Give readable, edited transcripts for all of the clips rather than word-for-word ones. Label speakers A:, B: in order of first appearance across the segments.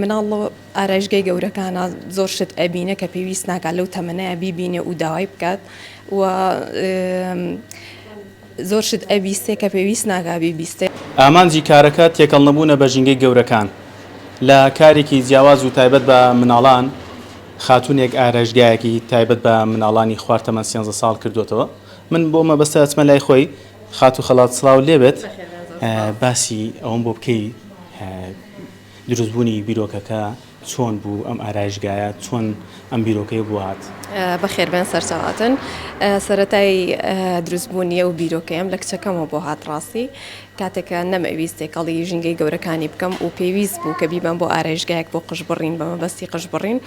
A: مناڵ لە ئارایشگای گەورەکانا زۆر شت ئەبینێ کە پێویست ناکات لەو تەمەنەیا بیبینێ و داوای بکات و زۆر شت ئەبیستێ کە پێویست ناکا بیبیستێ.
B: ئامانجی کارەکە تێکەڵنەبوونە بە ژینگەی گەورەکان. لە کارێکی جیاواز و تایبەت بە مناڵان، خاتوونێک ئارایشگایەکی تایبەت بە مناڵانی خوار تەمەن سێنزە ساڵ کردووەتەوە. من بۆ مەبەستە ئەچمە لای خۆی. خاتوو خەڵات سڵاو لێبێت. باسی ئەوەم بۆ بکەی دروستبوونی بیرۆکەکە چۆن بوو، ئەم ئارایشگایە چۆن ئەم بیرۆکەیە بۆ هات؟
A: بەخێربێن سەرچاواتن. سەرەتای دروستبوونی ئەو بیرۆکەیەم لە کچەکەمەوە بۆ هات ڕاستی کاتێک کە نەمئەویست تێکەڵی ژینگەی گەورەکانی بکەم و پێویست بوو کە بیبەم بۆ ئارایشگایەک بۆ قژبڕین بە مەبەستی قژبڕین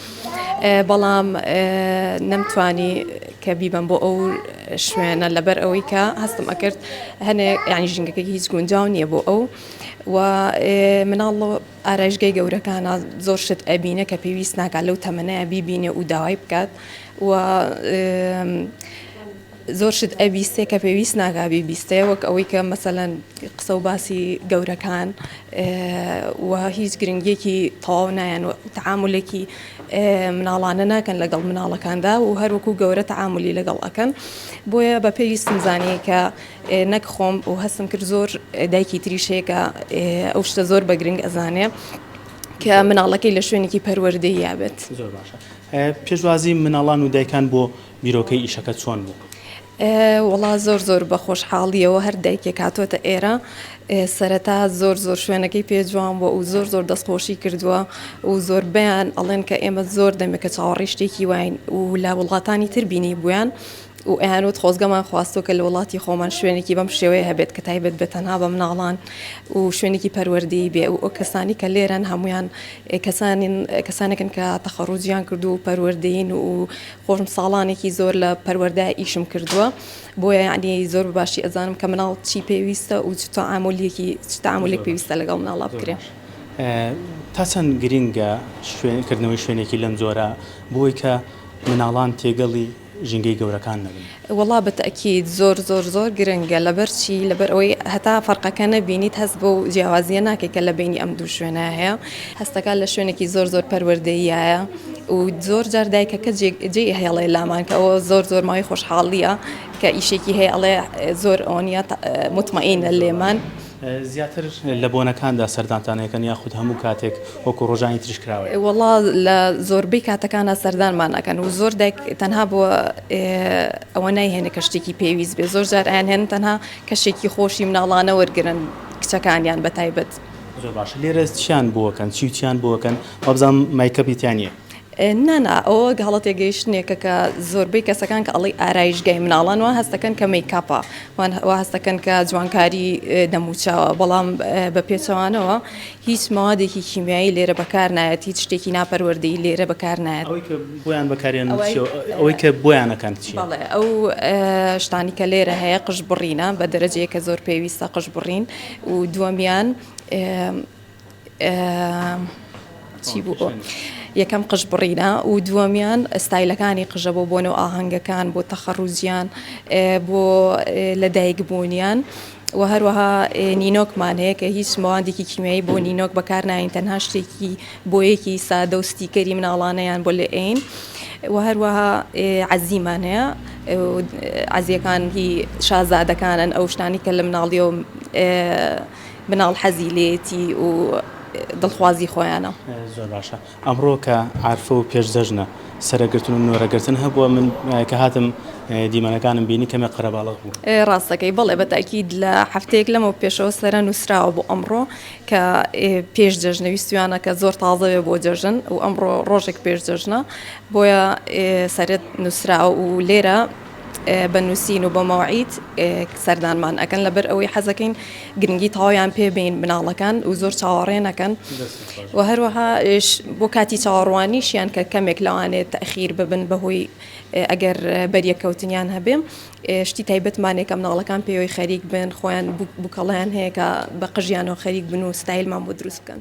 A: بەڵام نەمتوانی کە بیبەم بۆ ئەو شوێنە لەبەر ئەوەی کە هەستم ئەکرد هەنێ یانی ژینگەکەی هیچ گونجاو نییە بۆ ئەو و مناڵ لە ئارایشگای گەورەکانا زۆر شت ئەبینێ کە پێویست ناکات لەو تەمەنەیا بیبینێ و داوای بکات و زۆر شت ئەبیستێ کە پێویست ناکا بیبیستێ وەک ئەوەی کە مەسەلەن قسە و باسی گەورەکان و هیچ گرنگیەکی تەواو نایەن و تەعامولێکی مناڵانە ناکەن لەگەڵ مناڵەکاندا و هەروەکو گەورە تەعامولی لەگەڵ ئەکەن بۆیە بە پێویستم زانی کە نەک خۆم و هەستم کرد زۆر دایکی تریش هەیە کە ئەو شتە زۆر بە گرنگ ئەزانێ کە مناڵەکەی لە شوێنێکی پەروەردەییا بێت.
B: زۆر باشە. پێشوازی مناڵان و دایکان بۆ بیرۆکەی ئیشەکە چۆن بوو؟
A: وەڵا زۆر زۆر بە خۆشحاڵیەوە هەر دایکێک هاتۆتە ئێرە سەرەتا زۆر زۆر شوێنەکەی پێ جوان بووە و زۆر زۆر دەستخۆشی کردووە و زۆربەیان ئەڵێن کە ئێمە زۆر دەمێکە چاوەڕێی شتێکی واین و لە وڵاتانی تر بینیبوویان و ئەیانوت خۆزگەمان خواستووە کە لە وڵاتی خۆمان شوێنێکی بەم شێوەیە هەبێت کە تایبەت بێت تەنها بە مناڵان و شوێنێکی پەروەردەیی بێ و ئەو کەسانی کە لێرەن هەمویان کەسانین کەسانێکن کە تەخەڕوجیان کردو و پەروەردەیین و خۆشم ساڵانێکی زۆر لە پەروەردە ئیشم کردووە بۆیە یعنی زۆر بە باشی ئەزانم کە مناڵ چی پێویستە و چ تەعامولیەکی چ تەعامولێک پێویستە لەگەڵ مناڵا بکرێ.
B: تا چەند گرینگە شوێن کردنەوەی شوێنێکی لەم جۆرە بۆی کە مناڵان تێگەڵی ژینگەی گەورەکان نەبن.
A: وەڵا بە تەئکید زۆر زۆر زۆر گرنگە لەبەر چی لەبەر ئەوەی هەتا فەرقەکە نەبینیت هەست بەو جیاوازیە ناکەی کە لە بەینی ئەم دوو شوێنە هەیە هەستەکە لە شوێنێکی زۆر زۆر پەروەردەییایە و زۆر جار دایکەکە جێ هێڵێ لامان کە ئەوە زۆر زۆر ماوەی خۆشحاڵیە کە ئیشێکی هەیە ئەڵێ زۆر ئەوە نیە موتمەئینە لێمان.
B: زیاتر لە بۆنەکاندا سەردانتان ئەکەن یاخود هەموو کاتێک وەکو ڕۆژانی تریش کراوەیە؟
A: وەڵا لە زۆربەی کاتەکانا سەردانمان ئەکەن و زۆر دایک تەنها بۆ ئەوە نایهێنێ کە شتێکی پێویست بێ زۆر جار ئەیانهێنن تەنها کەشێکی خۆشی مناڵانە وەرگرن کچەکانیان بە تایبەت.
B: زۆر باشە لێرە چیان بۆ ئەکەن چی و چیان بۆ ئەکەن وابزانم مەیکەپی تیا نییە؟
A: نا نا ئەوە هەڵە تێگەیشتنێکە کە زۆربەی کەسەکان کە ئەڵێی ئارایشگای مناڵان وا هەستەکەن کە مەیکاپە وا هەستەکەن کە جوانکاری دەموچاوە بەڵام بە پێچەوانەوە هیچ مەوادێکی کیمیایی لێرە بەکار نایەت هیچ شتێکی ناپەروەردەیی لێرە بەکار نایەت.
B: ئەوەی کە بۆیان بەکاریان چیە ئەوەی کە بۆیان ئەکەن چیە؟
A: بەڵێ ئەو شتانی کە لێرە هەیە قژ بڕینە بە دەرەجەیەک کە زۆر پێویستە قژ بڕین و دووەمیان چی بوو یەکەم قژ بڕینە و دووەمیان ستایلەکانی قژە بۆ بۆنە و ئاهەنگەکان بۆ تەخەڕوجیان بۆ لەدایک بوونیان و هەروەها نینۆکمان هەیە کە هیچ مەوادێکی کیمیایی بۆ نینۆک بەکار ناین تەنها شتێکی بۆیەکی سادە و ستیکەری مناڵانەیان بۆ لێ ئەین و هەروەها عەزیمان هەیە عەزیەکان هی شازادەکانن ئەو شتانی کە لە مناڵیەوە مناڵ حەزی لێیەتی و دڵخوازی خۆیانە.
B: زۆر باشە ئەمڕۆ کە عارفە و پێش جەژنە سەرەگرتن و نۆرەگرتن هەبووە من کە هاتم دیمەنەکانم بینی کەمێک قەرەباڵغ بوو.
A: ڕاستەکەی بەڵێ بە تاکید لە هەفتەیەک لەمەو پێشەوە سەرە نووسراوە بۆ ئەمڕۆ کە پێش جەژنە ویستویانە کە زۆر تازە بێ بۆ جەژن و ئەمڕۆ ڕۆژێک پێش جەژنە بۆیە سەرت نووسراوە و لێرە بە نووسین و بە مەوعید سەردانمان ئەکەن لەبەر ئەوەی حەزەکەین گرنگی تەواویان پێ بین مناڵەکان و زۆر چاوەڕێ نەکەن و هەروەها بۆ کاتی چاوەڕوانیشیان کە کەمێک لەوانێت تەخیر ببن بەهۆی ئەگەر بەریەکەوتنیان هەبێ شتی تایبەتمانێکە مناڵەکان پێوەی خەریک بن خۆیان بوکەڵیان هەیە کە بە قژیانەوە خەریک بن و ستایلمان بۆ دروست بکەن.